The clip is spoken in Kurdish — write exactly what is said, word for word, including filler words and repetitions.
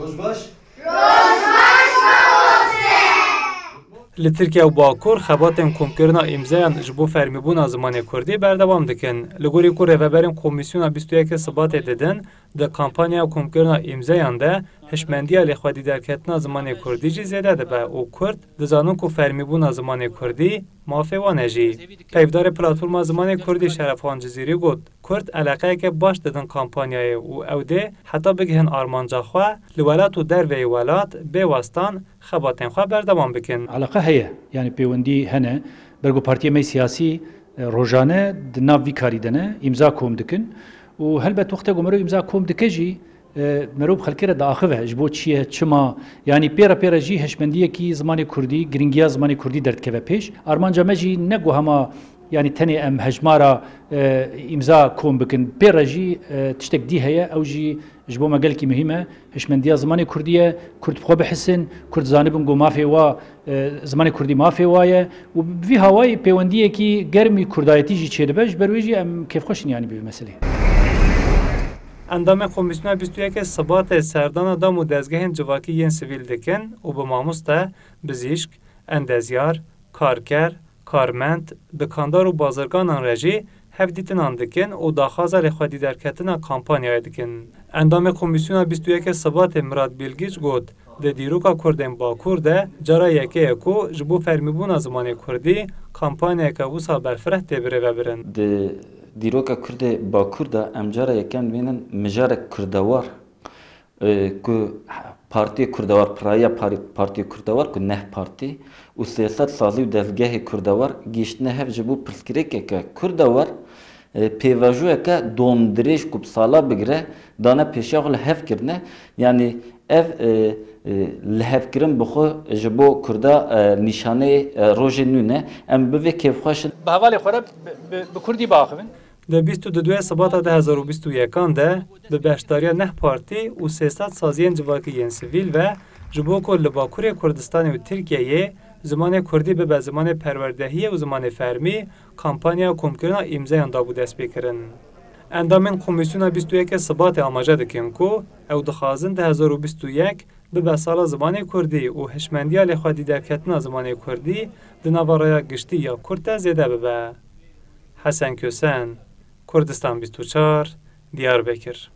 Roj baş. Li Tirkiye û Bakur xebatên komkirina îmzeyan ji bo fermîbûna zimanê kurdî berdewam dikin. Li gorî ku rêveberên Komîsyona bîst û yekê Sibatê didin, di kampanyaya komkirina îmzeyan de hişmendiya lêxwedî derketina zimanê kurdî jî zêde dibe û kurd dizanin ku fermîbûna zimanê kurdî mafê wan e jî. Peyvdarê Platforma Zimanê Kurdî Şerefxan Cizîrî got, Kurd eleqeyeke baş didin kampanyayê û ew dê heta bigihin armanca xwe, li welat û derveyî welat bê westan xebatên xwe berdewam bikin. Eleqe heye, yanî pêwendî hene. Ber ku partiyê me siyasî, e, rojane di nav vî karî de ne, îmza kom dikin. Û helbet wextê ku meriv îmza kom dike jî, e, meriv bi xelkê re diaxive. Ji bo çi ye, çima? Yanî pê re pê re jî hişmendiyekî zimanê kurdî, girîngiya zimanê kurdî derdikeve pêş. Armanca me jî ne ku hema, yanî tenê em hejmara, e, îmza kom bikin. Pê re jî, e, tiştek dî heye, ew jî ji bo me gelekî muhîm e. Hişmendiya zimanê kurdî ye, kurd bi xwe bihisin, kurd zanibin ku mafê wa, e, zimanê kurdî mafê wa ye û bi vî hawayî pêwendiyekî germî kurdayetî jî çêdibe, ji ber wê jî em kêfxweş in, yanî bi vî meselê. Endamên Komîsyona bîst û yekê Sibatê serdana dam û dezgehên civakî yên sivîl dikin û bi mamoste, bizîşk, endezyar, karker, karmend, dikandar û bazirganan re jî hevdîtinan dikin û daxwaza lêxwedî derketina kampanyayê dikin. Endamê Komîsyona bîst û yekê Sibatê Mirad Bilgiç got, Di dîroka Kurdên Bakur de cara yekê ye ku ji bo fermîbûna zimanê kurdî kampanyayeke wisa berfireh tê birêvebirin. Di dîroka Kurdê Bakur de em cara yekem dibînin mijarek kurdewar, e, ku Partiyê Kurdewar, piraya Par-, Partiyê Kurdewar ku neh partî û sê sed sazî û dezgehê Kurdewar gihîştine hev ji bo pirsgirêkeke kurdewar, e, pêvajoyeke domdirêj ku bi sala bigire dane pêşiya xwe li hev kirine. Yanî ev, e, e, lihevkirin bi xwe ji bo Kurda, e, nîşaneyê, e, rojê nû ne. Em bi vê kêfxweş in. Bi hevalê xwe re bi, bi, bi kurdî biaxivin. Di bîst û duduê Sibata du hezar û bîst û yekan de bi beşdariya neh partî û sê sed saziyên civakî yên sivîl ve ji bo ku li Bakurê Kurdistanê û Tirkiyeyê zimanê kurdî bibe zimanê perwerdehiyê û zimanê fermî, kampanya komkirina îmzeyan dabû destpêkirin. Endamên Komîsyona bîst û yekê Sibatê amaje dikin ku ew dixwazin du hezar û bîst û yek bibe sala zimanê kurdî û hişmendiya lêxwedî derketina zimanê kurdî di nava raya giştî ya kurd de zêde bibe. Hesen Kösen, Kurdistan bîst û çar, Diyarbekir.